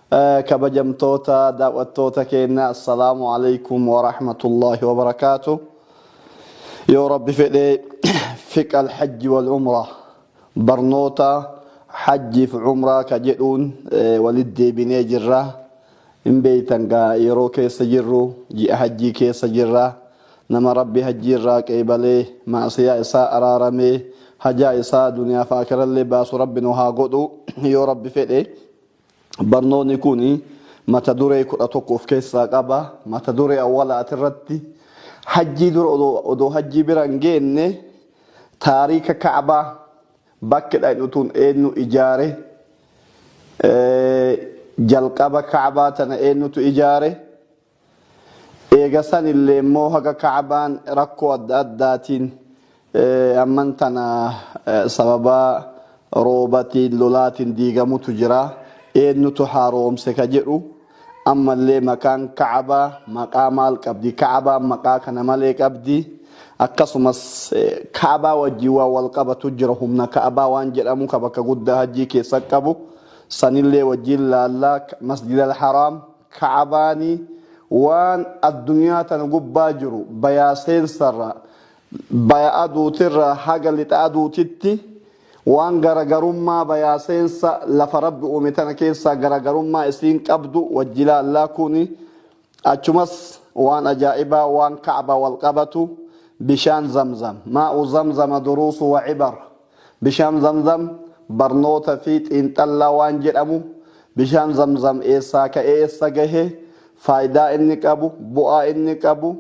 Kabajamtoota daawwattoota keenya, assalaamu alaikum warahmatullaahi wabarakaatu. Yoo Rabbi fedhe, fiqa alhajji wal umraa, barnoota hajjiif umraa ka jedhuun walit deebinee jirra. Hin beeytan gaa, yeroo keessa jirru ji'a hajjii keessa jirra. Nama Rabbi hajjii irraa qeebalee, maasiyaa isaa araaramee, hajaa isaa duniyaa fi akirallee baasu Rabbi nu haa godhu. Yoo Rabbi fedhe, barnoonni kun mata duree 11 of keessaa qaba. Mata duree awwalaati irratti, hajjii dura odoo hajjii bira hin geenne, taariika Ka'baa, bakki dhaqnu eenyu ijaare, jalqaba Ka'baa tana eenyutu ijaare, eega sanillee immoo haga Ka'baan rakkoo adda addaatiin amman tana sababa roobatiin lolaatiin diigamutu jira, eenyutu haaromse ka jedhu, ammallee maqaan Ka'baa maqaa maal qabdi, Ka'baan maqaa kana malee qabdi, akkasumas Ka'baa wajjin waan wal qabatu jira, humna Ka'baa waan jedhamu ka bakka guddaa hajjii keessa qabu sanillee wajjin laallaa. Masjid al-Haraam, Ka'baanii waan addunyaa tana gubbaa jiru bayaa seensarra, baya aduutirra haga lixa aduutitti, waan garagarummaa bayaa seensa lafa Rabbi uume tana keessaa garagarummaa isiin qabdu wajji laallaa. Kuni achumas waan ajaa'ibaa waan Ka'ba wal qabatu, bishaan Zamzam, maa'u Zamzama duruusu wa cibar, bishaan Zamzam barnoota fi xiinxallaa waan jedhamu, bishaan Zamzam eessaa ka'ee eessa gahe, faayidaa inni qabu, bu'aa inni qabu,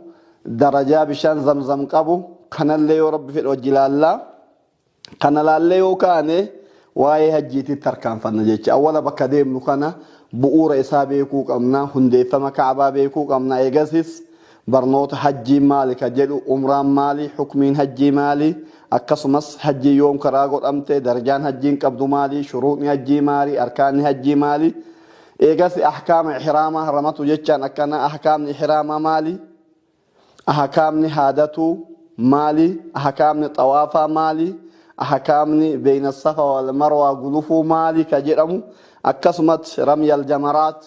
darajaa bishaan Zamzam qabu kanallee yoo Rabbi fedhe wajji laallaa. Kana laallee yoo kaane, waa'ee hajjiititti tarkaanfanna jecha. Awwala bakka deemnu kana bu'uura isaa beekuu qabna, hundeeffama Ka'baa beekuu qabna. Eegasis barnoota hajjiin maali ka jedhu, umraan maali, hukmiin hajjii maali, akkasumas hajjii yoom karaa godhamte, darajaan hajjiin qabdu maali, shuruuxni hajjii maali, arkaanni hajjii maali, eegas ahkaama ihraamaa haramatu jechaan akkana, ahkaamni ihraamaa maali, ahkaamni haadatuu maali, ahkaamni xawaafaa maali, ahkaamni beeyna Safa wal Marwaa gulufuu maali ka jedhamu, akkasumas ramyal jamaraat,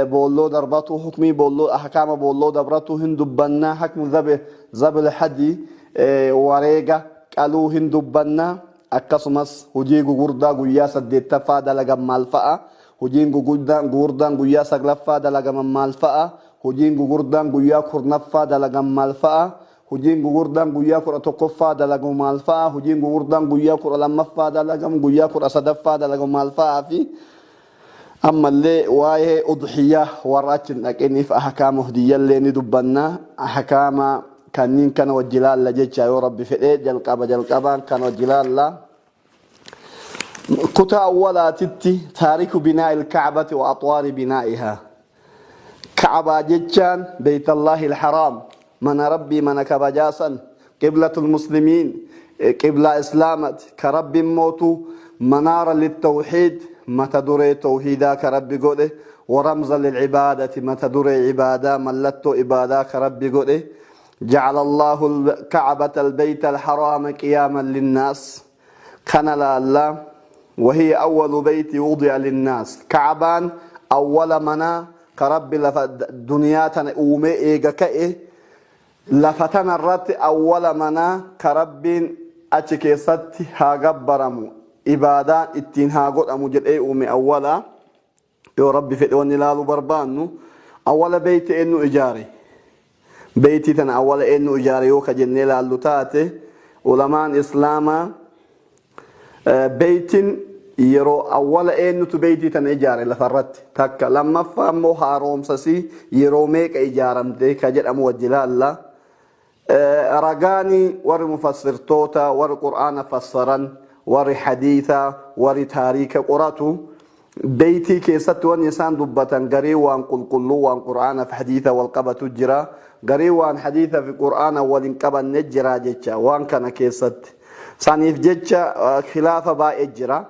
boolloo darbatu, hukmii boolloo, ahkaama boolloo dabratu hin dubbannaa, hakmu zabe zabl hadi, wareega qaluu hin dubbannaa, akkasumas hojii gugurdaa guyyaa saddeettaffaa dalagan maal fa'a, hojiin gugurdaan guyyaa saglaffaa dalagaman maal fa'a, hojiin gugurdaan guyyaa 10ffaa dalagan maal fa'a, hojiin gugurdaan guyyaa 11ffaa dalagamu maal fa'a, hojiin gugurdaan guyyaa 12ffaa dalagamu, guyyaa 13ffaa dalagamu maal fa'a, fi ammallee waa'ee udhiyyaa warra achi hin dhaqiniif ahkaama hodiyyallee ni dubbanna. Ahkaama kanniin kana wajji laalla jecha yoo Rabbi fedhee. Jalqaba jalqabaan kan wajji laalla. Kutaa awwalaatitti taariku binaa'i ilkacbati wa axwaari binaa'ihaa. Kacbaa jechaan Beytallaahi ilharaam, mana Rabbii, mana kabajaasan, qiblatul muslimiin, qiblaa Islaamati ka Rabbin mootu, manaara littawxiid, mata duree tawhiidaa ka Rabbi godhe, waramza lilcibaadati, mata duree cibaadaa, mallattoo ibaadaa ka Rabbi godhe. جعل الله الكعبة البيت الحرام قياما للناس كان لا وهي أول بيت وضع للناس. كعبان أول منا كرب لف دنيا أومي إيغا كأي lafa irratti awwala manaa ka Rabbiin achi keessatti haa gabbaramu, ibaadaan ittiin haa godhamu jedhee uume awwala. Yoo Rabbi fedhe, wanni ilaaluu barbaannu awwala beeyti eenyu ijaare, beeytii tana awwala eenyu ijaare yoo ka jennee ilaallu taate, ulamaan Islaamaa beeytiin yeroo awwala eenyutu beeytii tana ijaare lafarratti takka, lammaffaa immoo haaromsasii yeroo meeqa ijaaramte ka jedhamu wajji ilaalla. Ragaanii warri mufassirtoota, warri Qur'aana fassaran, warri hadiisa, warri taariika qoratu, beeytii keessatti wanni isaan dubbatan garii waan qulqulluu waan Qur'aana fi hadiisa wal qabatu jira, garii waan hadiisa fi Qur'aana wal hin qabanne jira jecha. Waan kana keessatti saniif jecha khilaafa baay'ee jira,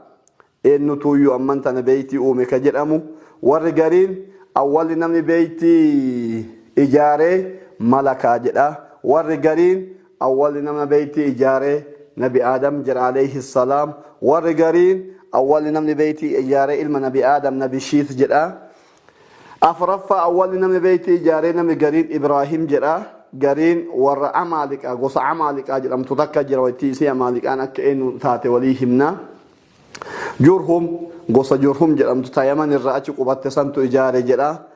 eenyutuyyuu amman tana beeytii uume ka jedhamu. Warri gariin awwalli namni beeytii ijaaree malakaa jedha, warri gariin awwalli nama beeytii ijaaree Nabi Aadam jedha alayhi salaam, warri gariin Awwalli namni beeytii ijaaree ilma Nabi Aadam, Nabi Shiis jedha. Afuraffaa, awwalli namni beeytii ijaaree namni gariin Ibraahim jedha. Gariin warra Amaaliqaa, gosa Amaaliqaa jedhamtu takka jira, waytii isii Amaaliqaan akka eenyu taate walii himna. Jurhum, gosa Jurhum jedhamtu ta Yaman irraa achi qubatte santu ijaare jedha.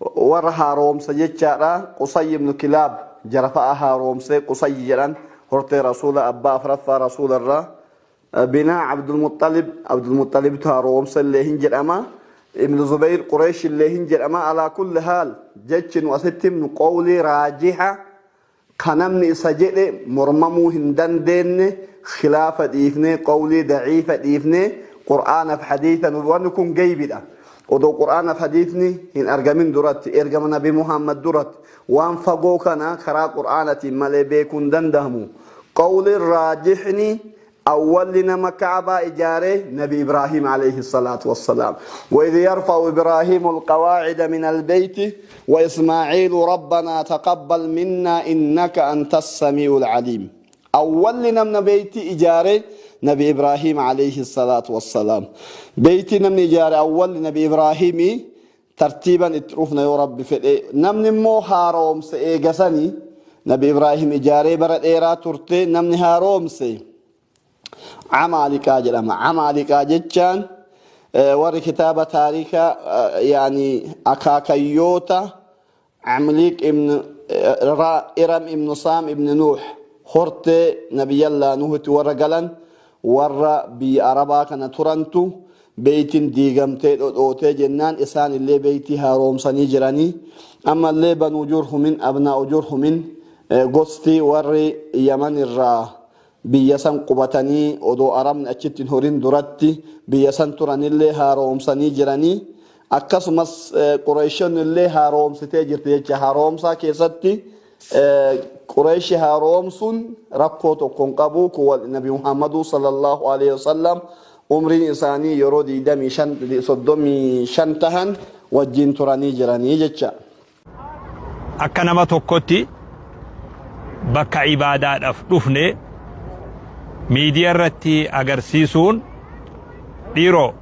Warra haaroomsa jechaadha. Qusayy ibn Kilaab jara fa'a haaroomse, Qusayy jedhan, hortee Rasuula, abbaa afraffaa Rasuula irraa. Binaa Abdulmuxalib, Abdulmuxalibtu haaromsa illee hin jedhama. Ibn Zubayr Qureesh illee hin jedhama. Alaa kulli haal, jechi nu asitti himnu qawlii raajiha ka namni isa jedhe mormamuu hin dandeenye, khilaafa dhiifnee, qawlii daciifa dhiifnee, Qur'aanaaf hadiisa, wanni kun geybidha. Odoo Qur'aanaaf hadiisni hin argamin duratti, ergama Nabi Muhammad duratti, waan fagoo kana karaa Qur'aanatiin malee beekuu hin danda'amu. Qawliin raajihni, awwalli nama Ka'abaa ijaare Nabi Ibraahim alayhi salaatu wassalaam. وإذ يرفع إبراهيم القواعد من البيت وإسماعيل ربنا تقبل منا إنك أنت السميع العليم. أول نمنا بيتي إجارة نبي إبراهيم عليه الصلاة والسلام. بيتي نمني إجارة أول نبي إبراهيم، ترتيبا اتروفنا يا رب في نمني مو هاروم سيغسني نبي إبراهيم إجارة برد إيرا ترتي، نمني هاروم سي Amaaliqaa jedhama. Amaaliqaa jechaan warri kitaaba taarikaa yani akaakayyoota Amliq ibn Iram ibn Saam ibn Nuux, hortee Nabiyyallaa Nuhutti warra galan, warra biyya Arabaa kana turantu beeytiin diigamtee dhodhootee jennaan isaan illee beeytii haaromsanii jiranii. Ammallee Banuu Jurhumin, abnaa'u Jurhumin, gosti warri Yaman irraa biyya san qubatanii odoo Arabni achitti hin horin duratti biyya san turanillee haaromsanii jiranii. Akkasumas Qureeshonni illee haaromsitee jirti jecha. Haaromsaa keessatti Qureeshi haaromsuun rakkoo tokko hin qabu. Kun Nabi Muhammaduu sallallahu alaihi wasallam umriin isaanii yeroo 25, 35 tahan wajjin turanii jiranii jecha. Akka nama tokkotti bakka ibaadaadhaaf dhufne miidiyaa irratti agarsiisuun, dhiiroo,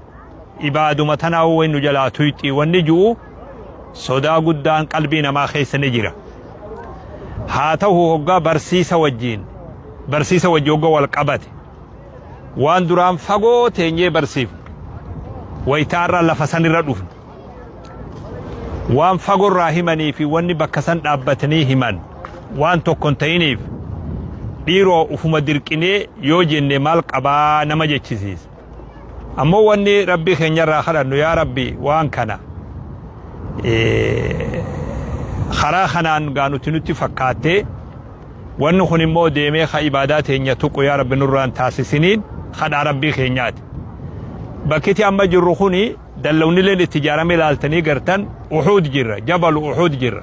ibaaduma tanaa wayi nu jalaa tuyxii wanni ji'u sodaa guddaan qalbii namaa keessa ni jira. Haa ta'u, hoggaa barsiisa wajjiin hoggaa wal qabate, waan duraan fagoo teenyee barsiifnu wayitaarra lafa sanirra dhufne, waan fagorraa himanii fi wanni bakka san dhaabbatanii himan waan tokko hin ta'iniif, dhiiroo, ufuma dirqinee yoo jenne maal qabaa nama jechisiisa. Ammoo wanni Rabbii keenyarraa kadhannu, yaa Rabbi, waan kana karaa kanaan gaa nuti nutti fakkaattee, wanni kun immoo deemee ka ibaadaa teenya tuqu yaa Rabbi nurraan taasisiniin kadhaa Rabbii keenyaati. Bakkiti amma jirru kuni dallawnileen itti ijaarame ilaaltanii gartan, Uhuud jirra, Jabalu Uhuud jirra.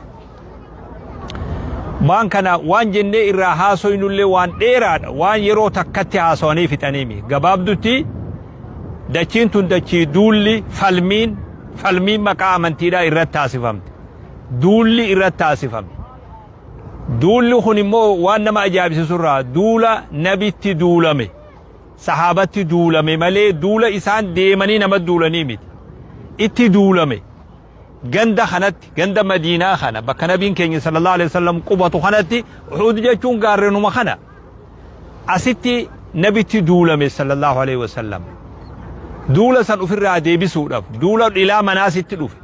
Waan kana waan jennee irraa haasoynullee waan dheeraadha, waan yeroo takkatti haasawanii fixaniimi. Gabaabdutti, dachiin tun dachii duulli falmiin maqaa amantiidhaa irratti taasifamte. Duulli irratti taasifame. Duulli kun immoo waan nama ajaa'ibsiisu irraa duula nabitti duulame. Sahaabatti duulame malee duula isaan deemanii nama duulanii miti. Itti duulame. Ganda kanatti, ganda Madiinaa kana, bakka Nabiin keenya sallallahu alaihi wasallam qubatu kanatti, Uhud jechuun gaarrenuma kana. Asitti nabitti duulame sallallahu alaihi wasallam. Duula san ofirraa deebisuudhaaf duula dhilaa manaa sitti dhufe.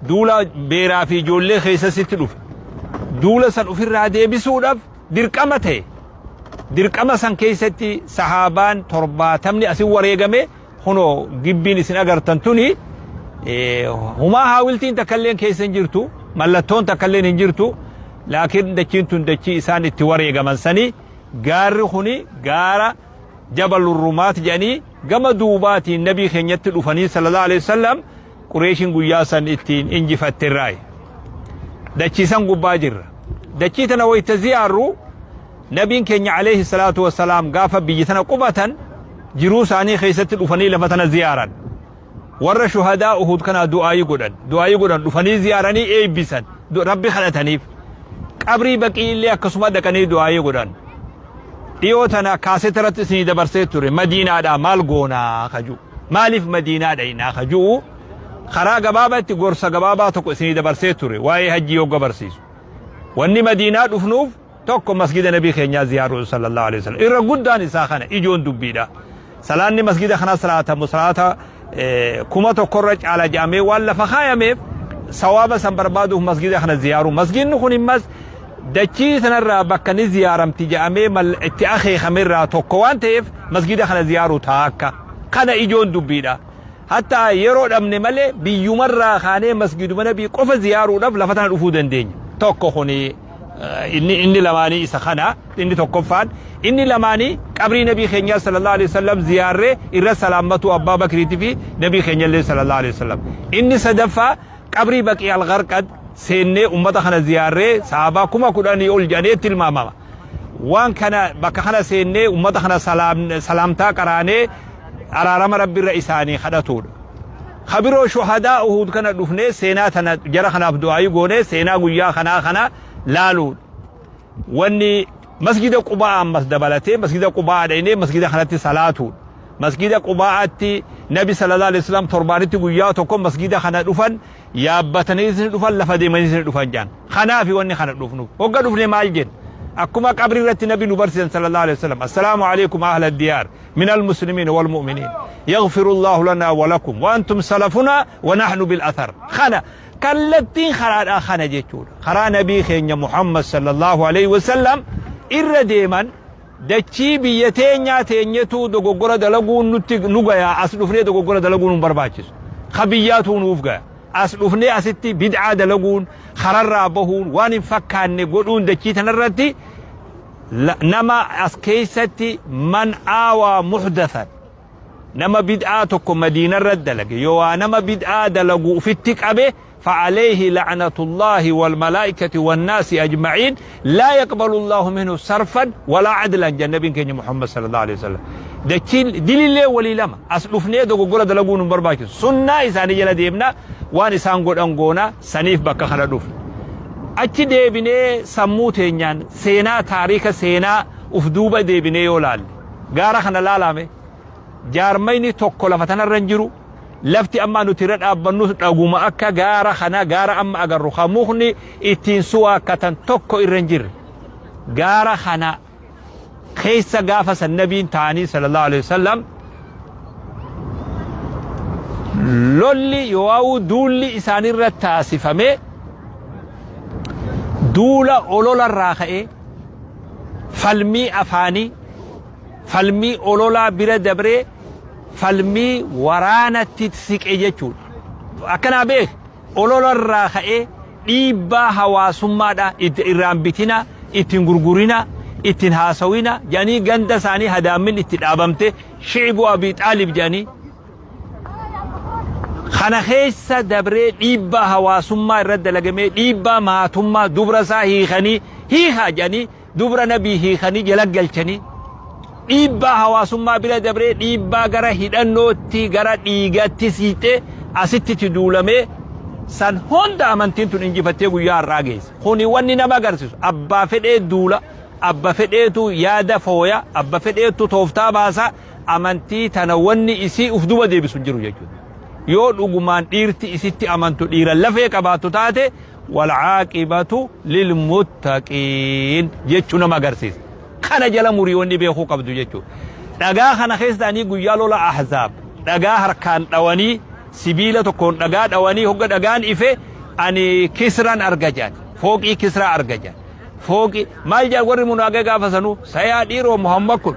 Duula beeraa fi ijoollee keessa sitti dhufe. Duula san ofirraa deebisuudhaaf dirqama ta'e. Dirqama san keessatti sahaabaan 70n asin wareegame. Kunoo gibbiin isin agartan tuni humaa haawiltiin takka illee keessa hin jirtu, mallattoon takka illee hin jirtu, laakiin dachiin tun dachii isaan itti wareegaman sanii. Gaarri kuni gaara Jabalurrumaat jedhanii gama duubaatiin Nabii keenyatti dhufanii sallallahu alaihi wasallam Qureeshiin guyyaa san ittiin injifatte irraayi. Dachiisan gubbaa jirra. Dachii tana wayita ziyaarru, Nabiin keenya alayhi salaatu wassalaam gaafa biyya tana qubatan jiruu isaanii keessatti dhufanii lafa tana ziyaaran. Warra shuhadaa Uhud kanaa du'aayii godhan. Du'aayii godhan, dhufanii ziyaaranii eebbisan. Rabbi kadhataniif. Qabrii Baqii illee akkasuma dhaqanii du'aayii godhan. Dhiyoo tana kaaseta irratti isinii dabarsee ture. Madiinaadhaa maal goonaa kaju. Maaliif Madiinaa dhaynaa ka ju'u karaa gabaabatti gorsa gabaabaa tokko isinii dabarsee ture waa'ee hajjii yogga barsiisu. Wanni Madiinaa dhufnuuf tokko masgida nabii keenyaa ziyaaruu sallallahu alaihi wasallam. Irra guddaan isaa kana ijoon dubbiidha. Salaanni masgida kana salaatamu salaata 1000 irra caala jedhamee waan lafa kaayameef sawaaba san barbaaduuf masgida kana ziyaaru. Masgidni kun immas dachii sanarraa bakka ni ziyaaramti jedhamee itti akeekame irraa tokko waan ta'eef masgida kana ziyaaru taakka. Kana ijoon dubbiidha. Hatta yeroo dhabne malee biyyumarraa kaanee masgiduma nabii qofa ziyaaruudhaaf lafa tana dhufuu dandeenya. Tokko kuni inni lamaanii isa kana, inni tokkoffaan. Inni lamaanii qabrii nabii keenyaa sallallahu alaihi wasallam ziyaarree irra salaammatu Abbaa Bakriitii fi nabii keenyallee sallallahu alaihi wasallam. Inni sadaffaa qabrii Baqii al-Gharqad seennee ummata kana ziyaarree sahabaa 10,000 ol jedhanii tilmaamama. Waan kana bakka kana seennee ummata kana salaamtaa qaraanee araarama Rabbi irra isaanii kadhatuudha. Kabiroo shuhadaa Uhud kana dhufnee seenaa tana jara kanaaf du'aayii goonee seenaa guyyaa kanaa kana laaluudha. Wanni masgida Qubaa ammas dabalatee masgida Qubaa dhaynee masgida kanatti salaatuudha. Masgida Qubaatti Nabi sallallahu alaihi wasallam torbaanitti guyyaa tokko masgida kana dhufan, yaabbataniis ni dhufan, lafa deemaniis ni dhufan jedhan. Kanaafi wanni kana dhufnuuf. Hogga dhufne maal jenna? Akkuma qabrii irratti Nabi nu barsiisan sallallahu alaihi wasallam. Assalaamu alaikum ahla diyaar min al-muslimiin wal mu'miniin. Yaghfiru Allahu lana wa lakum wa antum salafuna wa nahnu bil athar. Kana kallattiin karaadhaa kana jechuudha. Karaa Nabii keenya Muhammad sallallahu alaihi wasallam irra deeman dachii biyya teenyaa teenyetu dogoggora dalaguun nutti nu gaya, as dhufnee dogoggora dalaguun nu barbaachisu. Ka biyyaatuu nuuf gaya. As dhufnee asitti bid'aa dalaguun, kararraa bahuun, waan hin fakkaanne godhuun dachii tanarratti nama as keessatti man aawaa muhdathan, nama bid'aa tokko Madiinarra dalage yoo waa nama bid'aa dalagu ufitti qabe, فعليه لعنة الله والملائكة والناس أجمعين، لا يقبل الله منه صرفا ولا عدلا جنبين كenya محمد صلى الله عليه وسلم. Dachiin dilillee walii lama as dhufnee dogoggora dalaguun nu barbaachisu. Sunnaa isaanii jala deemna, waan isaan godhan goona, saniif bakka kana dhufne. Achi deebinee sammuu teenyaan seenaa taariika seenaa uf duuba deebinee yoo laalle, gaara kana laalame, jaarmayni tokko lafa tanarra hin jiru. Lafti amma nuti irra dhaabbannus dhaguma akka gaara kana, gaara amma agarru ka mukni ittiin suwaakkatan tokko irra hin jirre. Gaara kana keessa gaafa san nabiin ta'anii sallallahu alaihi wasallam lolli yoo'uu duulli isaanirra taasifame duula ololarraa ka'ee, falmii afaanii, falmii ololaa bira dabree falmii waraanatti siqe jechuudha. Akkanaa beek, ololarraa ka'ee dhiibbaa hawaasummaadha, irraan bitina, ittiin gurgurina, ittiin haasawina jedhanii ganda isaanii hadaammin itti dhaabamte, Shicbu Abii Xaalib jedhanii kana keessa dabree dhiibbaa hawaasummaa irratti dalagamee, dhiibbaa maatummaa, dubra isaa hiikanii, hiikaa jedhanii dubra nabii hiikanii jala galchanii, dhiibbaa hawaasummaa bira dabree dhiibbaa gara hidhannootti, gara dhiigatti siixee asitti itti duulamee, san hunda amantiin tun injifattee guyyaa har'aa geesse. Kuni wanni nama agarsiisu, abbaa fedhee duula, abba fedheetu yaada fooya, abba fedheetu tooftaa baasa, amantii tana wanni isii uf duba deebisu hin jiru jechuudha. Yoo dhugumaan dhiirti isitti amantu dhiira lafee qabaattu taate, walcaaqibatu lilmuttaqiin jechuu nama agarsiisa. Kana jala murii wanni beekuu qabdu jechuudha. Dhagaa kana keessa ta'anii guyyaa lola Ahzaab dhagaa harkaan dhawanii, sibiila tokkoon dhagaa dhawanii, hogga dhagaan ife ani Kisran arga jedhan. Fooqii Kisraa arga jedhan. Fooqii maal jedhan warri munaaqee gaafa sanuu, sayaa dhiiroo, Muhammad kun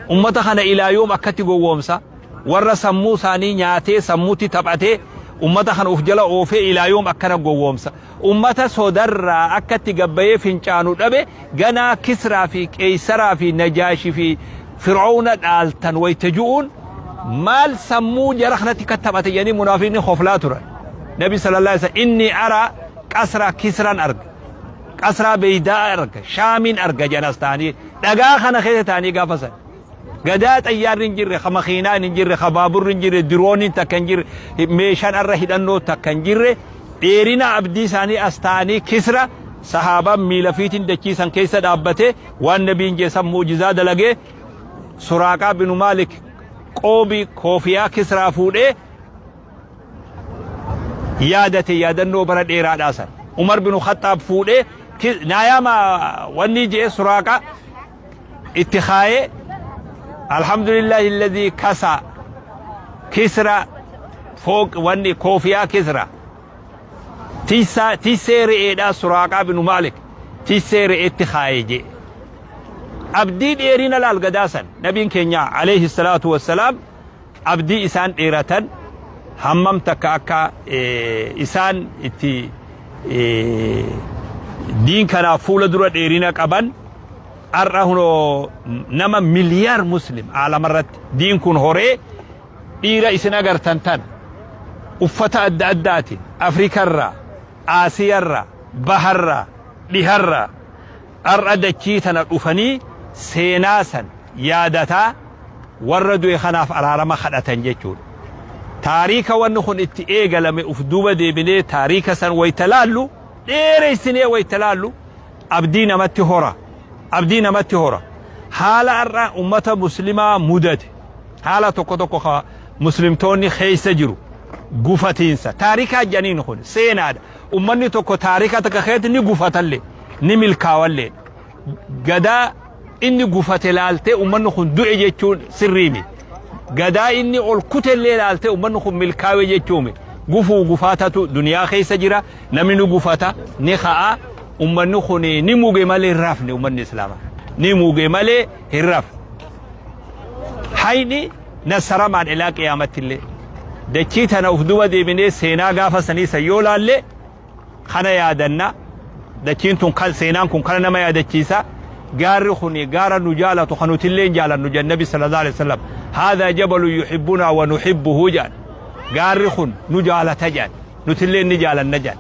ummata kana ilaa yoom akkatti gowwoomsa? Warra sammuu isaanii nyaatee, sammuutti taphatee, ummata kana uf jala oofee ilaa yoom akkana gowwoomsa? Ummata sodarraa akkatti gabbayee fincaanu dhabe, ganaa Kisraa fi Qeeysaraa fi Najaashi fi Fir'aawna dhaaltan wayta ju'uun maal sammuu jara kanatti akka taphate jedhanii munaafiqni hoflaa turan. Nabi sallallahu alaihi wasallam inni araa qasraa Kisraan arga. Qasraa Beeydaa arga. Shaamiin arga jedhan as ta'anii dhagaa kana keessa ta'anii gaafa san. Gadaa xayyaarri hin jirre, ka makiinaan hin jirre, ka baaburri hin jirre, dirooniin takka hin jirre, meeshaan arra hidhannoo takka hin jirre, dheerina abdii isaanii as ta'anii Kisra sahaabaan miila fiitiin dachiisan keessa dhaabbate waan nabiin jeesan mu'jizaa dalagee Suraaqaa binu Maalik Qoobii koofiyaa Kisraa fuudhee yaadate, yaadannoo bara dheeraadhaa san. Umar binu Khaxxaab fuudhee naayaama wanni je'e Suraaqa itti kaayee, alhamdulillahi alladhii kasa Kisra fooq, wanni koofiyaa Kisra, tiysaa tiysee re'eedhaa Suraaqaa binu Maalik tiysee re'eetti kaaye je'e. Abdii dheerina laal gadaa san nabiin keenya alayhi salaatu wassalaam abdii isaan dheeratan hammam takka akka isaan itti diin kanaaf fuula dura dheerina qaban. Har'a hunoo nama miliyaar muslim aalamarratti diin kun horee dhiira isin agartan tan uffata adda addaatiin Afrikarraa, Aasiyarraa, baharraa, dhiharraa har'a dachii tana dhufanii seenaa san yaadataa warra du'e kanaaf araarama kadhatan jechuudha. Taariika wanni kun itti eegalame uf duuba deebinee taariika san wayta laallu, dheereysinee wayta laallu, abdii namatti hora. Abdii namatti hora. Haala har'a ummata muslimaa mudate, haala tokko tokko ka muslimtoonni keessa jiru gufatiinsa. Taarikaa jedhaniin kun seenaadha. Ummanni tokko taarika takka keessatti ni gufatallee ni milkaawallee. Gadaa inni gufate laaltee ummanni kun du'e jechuun sirriimi. Gadaa inni ol kutellee laaltee ummanni kun milkaawe jechuumi. Gufuu gufaatatu duniyaa keessa jira. Namni ni gufata, ni ka'a. Ummanni kun ni muge malee hin rafne, ummanni islaamaa. Ni muge malee hin rafne. Hayni nasaramaan ilaa qiyaamatti illee. Dachii tana uf duba deebinee seenaa gaafa sanii san yoo laalle kana yaadanna. Dachiin tun kan seenaan kun kana nama yaadachiisa. Gaarri kun gaara nu jaalatu kan nutillee hin jaalannu jedhan Nabi sallallahu alaihi wasallam. Haadha jabalu yuhibbunaa wa nuhibbuhu jedhan. Gaarri kun nu jaalata jedhan. Nutillee ni jaalanna jedhan.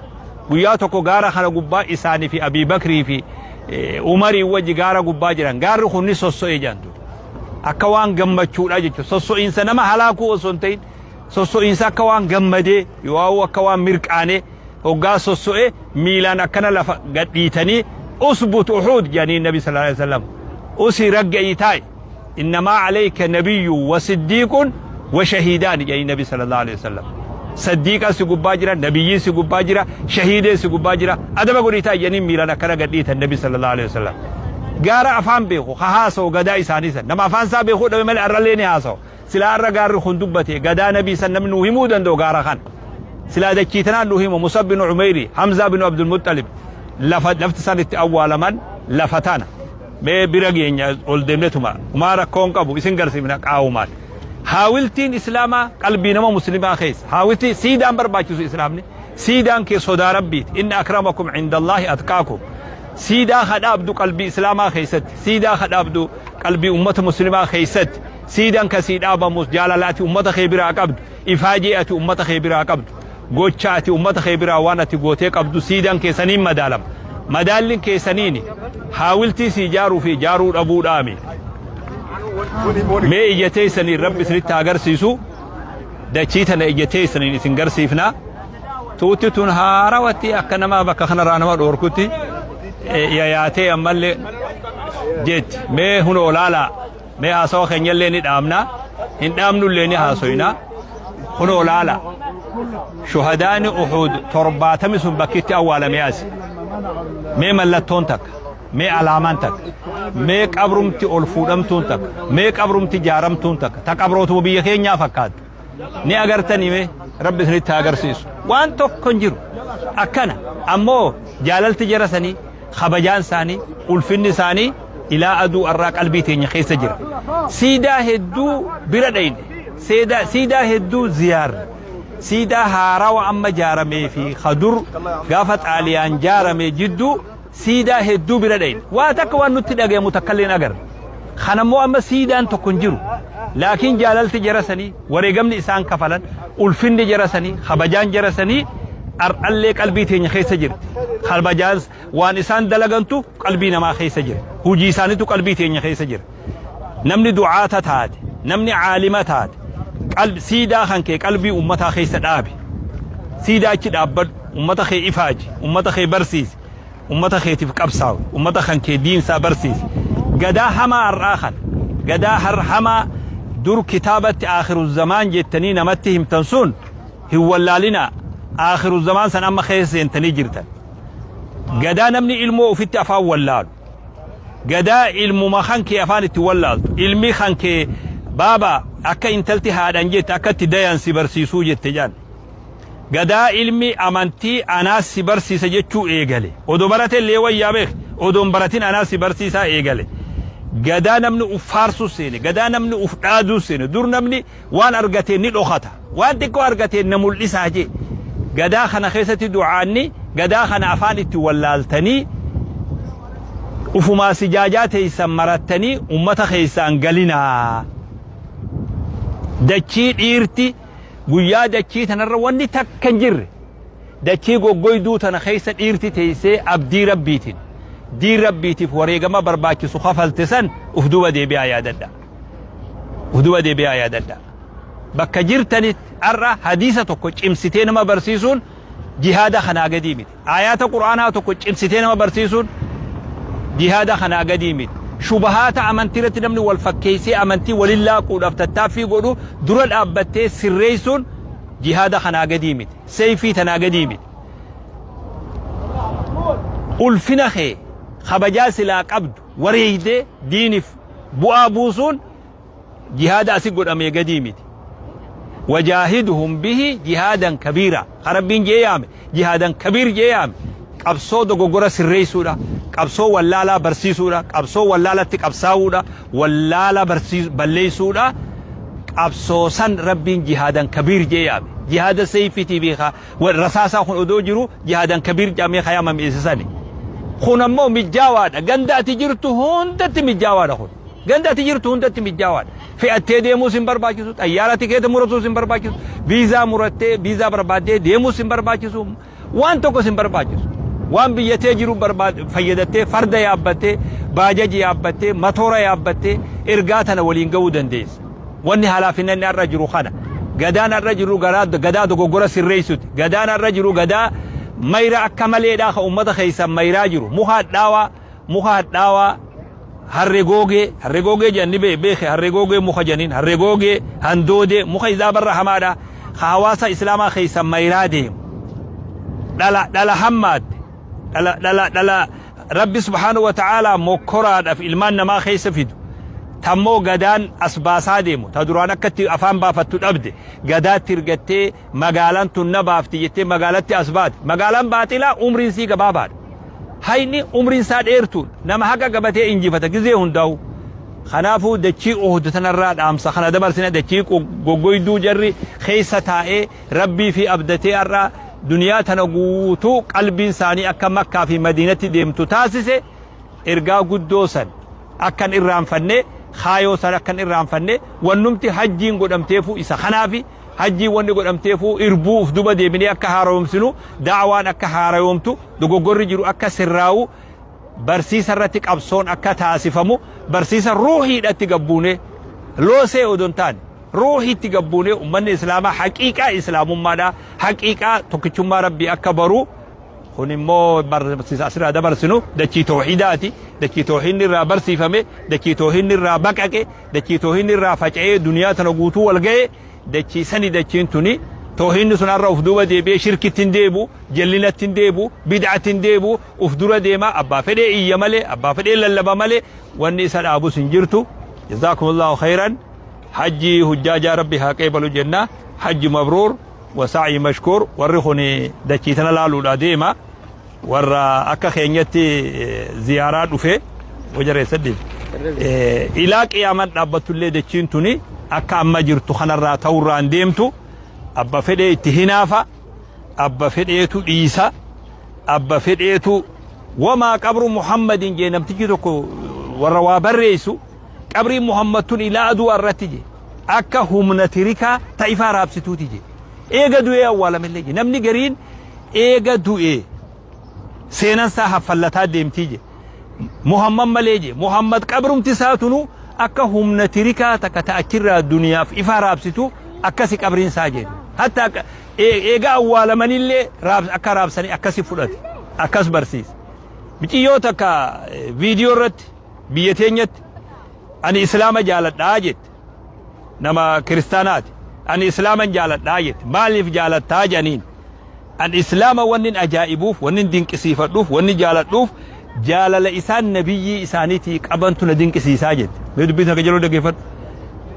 Guyyaa tokko gaara kana gubbaa isaanii fi Abii Bakrii fi Umarii wajji gaara gubbaa jiran. Gaarri kun ni sosso'e jedhan. Akka waan gammachuudha jechuudha. Sosso'iinsa nama halaakuu osoo hin ta'in sosso'iinsa akka waan gammadee yoo akka waan mirqaanee hoggaa sosso'e miilaan akkana lafa gadhiitanii, usbut Uhuud jedhanii Nabi sallallahu alaihi wasallam. Usii ragga'ii taa'i. Innamaa alayka nabiyyu wa siddiiqun wa shahiidaani jedhanii Nabi sallallahu alaihi wasallam. Saddiiqaan si gubbaa jira, nabiyyiin si gubbaa jira, shahiideen si gubbaa jira. Adaba godhii taa'i jedhanii miilaan akkana gadhiitan Nabi sallallahu alaihi wasallam. Gaara afaan beeku ka haasa'u gadaa isaanii san. Nama afaan isaa beekuu dhabe malee arrallee ni haasa'u. Silaa arra gaarri kun dubbate gadaa nabii san namni nuu himuu danda'u gaara kana. Silaa dachii tanaan nuu himu Musab bin Umeyri, Hamzaa bin Abdul Muttalib lafa lafti isaan itti awwaalaman lafa tana. Mee bira geenya ol deemnetuma umaa rakkoon qabu isin garsiifna qaawumaan. Haawiltiin Islaamaa qalbii nama muslimaa keessa. Haawiltii siidaan barbaachisu Islaamni. Siidaan kee sodaa Rabbiiti. Inna akramakum indallaahi atqaakum. Siidaa ka dhaabdu qalbii Islaamaa keessatti. Siidaa ka dhaabdu qalbii ummata muslimaa keessatti. Siidaan ka sii dhaabamus jaalala ati ummata kee biraa qabdu, ifaajee ati ummata kee biraa qabdu, gocha ati ummata kee biraa waan ati gootee qabdu siidaan kee saniin madaalama. Madaalliin kee saniini haawiltii sii ijaaruu fi ijaaruu dhabuudhaami. Mee ija teessaniin Rabbi isinitti haa agarsiisu. Dachii tana ija teessaniin isin garsiifna. Tuutti tun haarawatti akka nama bakka kanarraa nama dhoorkutti yayaatee ammallee jetti. Mee hunoo laalaa. Mee haasawa keenyallee ni dhaabna, hin dhaabnullee ni haasoyna. Kunoo laala. Shuhadaani Uhuud 70 sun bakki itti awwaalame asi. Mee mallattoon takka, mee alaamaan takka, mee qabrumti ol fuudhamtuun takka, mee qabrumti jaaramtuun takka, ta qabrootuma biyya keenyaa fakkaattu. Ni agartanii mee Rabbi isinitti haa agarsiisu. Waan tokko hin jiru. Akkana ammoo jaalalti jara sanii, kabajaan isaanii, ulfinni isaanii ilaa aduu arraa qalbii teenya keessa jira. Siidaa hedduu bira dhayne, siidaa hedduu ziyaarre, siidaa haarawa amma jaaramee fi kadur gaafa Xaaliyaan jaarame jidduu siidaa hedduu bira dhayne. Waa takka waan nutti dhagayamu takkallee hin agarre. Kanammoo amma siidaan tokko hin jiru. Laakiin jaalalti jara sanii, wareegamni isaan kafalan, ulfinni jara sanii, kabajaan jara sanii ar'allee qalbii teenya keessa jirti. Kabajaan waan isaan dalagantu qalbii namaa keessa jira. Hujii isaaniitu qalbii teenya keessa jira. Namni du'aata taate, namni caalima taate, siidaa kan kee qalbii ummataa keessa dhaabi. Siidaa achi dhaabbadhu, ummata kee ifaaji, ummata kee barsiisi, ummata keetiif qabsaawi, ummata kan kee diinsaa barsiisi. Gadaa hamaa har'aa kana, gadaa hamaa Dur kitaabatti aakhiru zamaan jettanii namatti himtan sun hin wallaalinaa. Aakhiru zamaan san amma keessa seentanii jirtan. Gadaa namni ilmoo ufitti afaan wallaalu. Gadaa ilmuma kan kee afaan itti wallaaltu. Ilmi kan kee baaba akka intalti haadhan jette akka itti dayan si barsiisuu jette jedhan. Gadaa ilmi amantii anaas si barsiisa jechuu eegale. Odoo barate illee wayyaa beek. Odoo hin baratin anaas si barsiisaa eegale. Gadaa namni uf faarsuu seene. Gadaa namni uf dhaaduu seene. Dur namni waan argate ni dhokata. Waan xiqqoo argate na mul'isaa jee. Gadaa kana keessatti du'aanni gadaa kana afaan itti wallaaltanii ufumaa sijaajaa teessan marattanii ummata keessaan galinaa. Dachii dhiirti Guyyaa dachii tanarra wanni takka hin jirre, dachii goggoyduu tana keessa dhiirti teessee abdii Rabbiitiin, diin Rabbiitiif wareegama barbaachisu kafalte san uf duuba deebi'aa yaadadhaa. Uf duuba deebi'aa yaadadhaa. Bakka jirtanitti har'a hadiisa tokko cimsitee nama barsiisuun jihaada kanaa gadii miti. Aayaata Qur'aanaa tokko cimsitee nama barsiisuun jihaada kanaa gadii miti. Shubahaata amantii irratti namni wal fakkeessee amantii walin laaquudhaaf tattaaffii godhu dura dhaabbattee sirreessuun jihaada kanaa gadii miti. Seeyfii tanaa gadii miti. Ulfina kee kabajaa silaa qabdu wareeydee diiniif bu'aa buusuun jihaada asi godhamee gadii miti. Wajaahiduhum bihi jihaadan kabiira. Ka Rabbiin jee yaame jihaadan kabiir jee yaame. Qabsoo dogoggora sirreessuudha. Qabsoo wallaalaa barsiisuudha. Qabsoo wallaalatti qabsaa'uudha. Wallaala balleessuudha. Qabsoo san Rabbiin jihaadan kabiir jee yaame. Jihaada seeyfiitii fi rasaasaa kun odoo jiru jihaadan kabiir jedhamee ka yaamame isa sani. Kun ammoo mijjaawaadha. Ganda ati jirtu hundatti mijjaawaadha kun. Ganda ati jirtu hundatti mijjaawaadha. Fe'attee deemuus hin barbaachisu, xayyaara tikeeta muratuus hin barbaachisu, viizaa murattee viizaa barbaaddee deemuus hin barbaachisu, waan tokkos hin barbaachisu. Waan biyyatee jiru fayyadattee farda yaabbattee, baajaji yaabbattee, matoora yaabbattee ergaa tana waliin ga'uu dandeessa. Wanni halaafinanni har'a jiru kana. Gadaan har'a jiru gadaa dogoggora sirreessuti. Gadaan har'a jiru gadaa mayra akka maleedhaa kan uummata keessan mayraa jiru. Muka hadhaawaa, muka hadhaawaa Harre googee, harre googee jedhan ni beeke, harre googee muka jedhaniin, harre googee, handoodee, muka isaa barra hamaadha. Ka hawaasa Islaamaa keessa mayraa deemu. Dhala, dhala hammaadde, dhala, dhala, dhala Rabbi subhaanahu wa ta'aalaa mokkoraadhaaf ilmaan namaa keessa fidu. Tammoo gadaan as baasaa deemu, ta duraan akka itti afaan baafattu dhabde, gadaatti ergattee magaalaan tun na baafti jettee magaalatti as baate. Magaalaan baaxilaa umriin sii gabaabaadha. Hayni umriin isaa dheertuudha. Nama haqa qabatee injifata gizee hundaa'u. Kanaafuu dachii Uhud tanarraa dhaamsa kana dabarsina dachii goggoyduu jarri keessa taa'ee Rabbii fi abdatee har'a duniyaa tana guutuu qalbiin isaanii akka Makkaa fi Madiinatti deemtu taasise ergaa guddoo san akkan irraanfanne kaayoo san akkan irraanfanne wannumti hajjiin godhamteefuu isa kanaafi Hajjiin wanni godhamteefuu irbuu uf duba deebinee akka haarayomsinu, da'waan akka haarayoomtu, dogoggorri jiru akka sirraawu, barsiisa irratti qabsoon akka taasifamu, barsiisa ruuhiidhatti gabbuunee, loosee odoo hin taane, ruuhiitti gabbuunee ummanni Islaamaa haqiiqaa Islaamummaadhaa, haqiiqaa tokkichummaa Rabbii akka baru, Kun immoo barsiisa asirraa dabarsinu dachii toohidaati. Dachii toohinni irraa barsiifame, dachii toohinni irraa baqaqe, dachii toohinni irraa faca'ee duniyaa tana guutuu wal ga'e, dachii sani dachiin tuni toohinni sun har'a uf duuba deebi'ee shirkitti hin deebi'u, jallinatti hin deebi'u, bid'atti hin deebi'u, uf dura deema, abbaa fedhee iyya malee, abbaa fedhee lallaba malee wanni isa dhaabus hin jirtu. Jazaakumullahu khayran. Hajji hujjaajaa Rabbi haa qeebalu jenna. Hajji mabruur. Wa sa'yi mashkuur warri kun dachii tana laaluudha deema warra akka keenyatti ziyaaraa dhufe wajareessa deema. Ilaa qiyaamaan dhaabbattullee dachiin tuni akka amma jirtu kanarraa ta'urraan deemtu abba fedhee itti hinaafa abba fedheetu dhiisa abba fedheetu wamaa qabru Muhammadin jee namtichi tokko warra waa barreessu qabriin Muhammad tun ilaa aduu irratti jee akka humna tirikaa ta ifaa raabsituuti jedhe. Eega du'ee awwaalamellee jedhe. Namni gariin eega du'ee seenan isaa haffallataa deemtii jedhe. Muhammad malee jedhe. Muhammad qabrumti isaa tunu akka humna tirikaa takka ta achirraa duniyaaf ifaa raabsitu akkasi qabriin isaa jedhe. Hatta akka eega awwaalamanillee akka raabsanii akkasi fudhate. Akkas barsiise. Miciyyoo takka viidiyoo irratti biyya teenyatti ani islaama jaaladhaa jette. Nama kiristaanaati. Ani islaaman jaaladhaa jette. Maaliif jaalattaa jedhaniin. An islaama wannin ajaa'ibuuf, wannin dinqisiifadhuuf, wanni jaaladhuuf jaalala isaan nabiyyii isaaniitii qabantu na dinqisiisaa jette. Mee dubbii tana qajeeloo dhaggeeffadhu.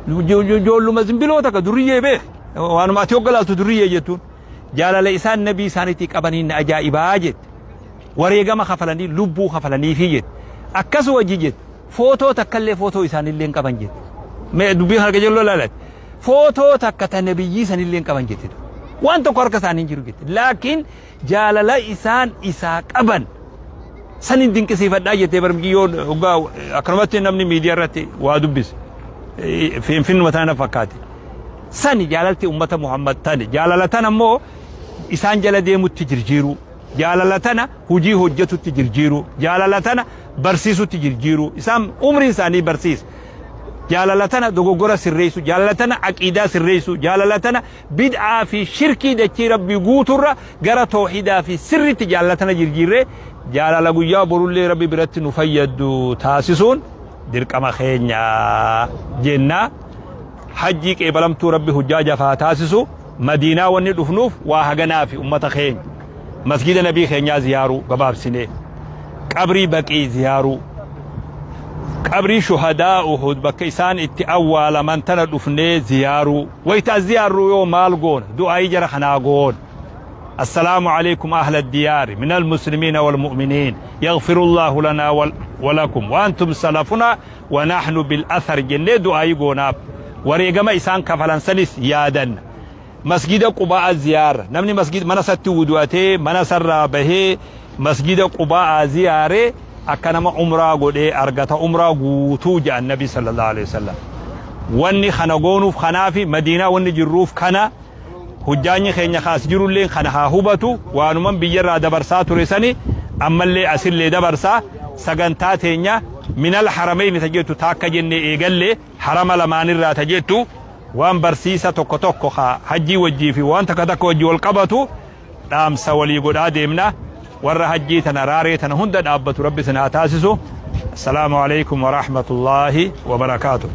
Ijoolluma zimbiloo takka durriyyee beek. Waanuma ati hogga laaltu durriyyee jettuun. Jaalala isaan nabii isaaniitii qabaniin na ajaa'ibaa jette. Wareegama kafalanii lubbuu kafalaniifii jette. Akkas wajji jette. Footoo takkallee footoo isaanillee hin qaban jette. Mee dubbii kana qajeeloo laalati. Footoo takka ta nabiyyii sanillee hin qaban jette. Waan tokko harka isaanii hin jiru jette. Laakiin jaalala isaan isaa qaban sanin dinqisiifadhaa jettee barmiyyoon hoggaa akkanumatti namni miidiyaa irratti waa dubbise. Finfinnuma tana na fakkaate. Sani jaalalti ummata Muhammad tani. Jaalala tana immoo isaan jala deemutti jirjiiruu. Jaalala tana hujii hojjetutti jirjiiruu. Jaalala tana barsiisutti jirjiiruu. Isaan umriin isaanii barsiisa. Jaalala tana dogoggora sirreessu, jaalala tana aqiidaa sirreessu, jaalala tana bid'aa fi shirkii dachii Rabbii guuturra gara toohidaa fi sirritti jaalala tana jirjiirree jaalala guyyaa borullee Rabbi biratti nu fayyaddu taasisuun dirqama keenya jenna. Hajjii qeebalamtuu Rabbi hujjaajaaf haa taasisu. Madiinaa wanni dhufnuuf waa haganaafi ummata keenya. Masgiida nabii keenyaa ziyaaruu gabaabsinee. Qabrii baqii ziyaaruu. Qabrii shuhadaa Uhud bakka isaan itti awwaalaman tana dhufnee ziyaaruu. Wayita as ziyaarru yoo maal goona? Du'aayii jara kanaa goona. السلام عليكم أهل الديار من المسلمين والمؤمنين يغفر الله لنا ولكم وأنتم سلفنا ونحن بالأثر jennee du'aayii goonaaf. Wareegama isaan kafalan sanis yaadanna. Masgida Qubaa'a ziyaarra. Namni masgida mana isatti wudu'atee mana isarraa bahee masgida Qubaa'a ziyaare akka nama umraa godhee argata umraa guutuu jedhan Nabi sallallahu alaihi wasallam. Wanni kana goonuuf kanaafi Madiinaa wanni jirruuf kana. Hujjaanyi keenya ka as jirulleen kana haa hubatu. Waanuman biyyarraa dabarsaa ture sani ammallee asillee dabarsaa. Sagantaa teenya minal harameyni ta jettu taakka jennee eegalle harama lamaanirraa ta jettu waan barsiisa tokko tokko ka hajjii wajjii fi waan takka takka wajji wal qabatu dhaamsa walii godhaa deemna. Warra hajjii tana raaree tana hunda dhaabbatu Rabbi isin haa taasisu. Assalaamu alaikum wa rahmatullaahi wa barakaatuh.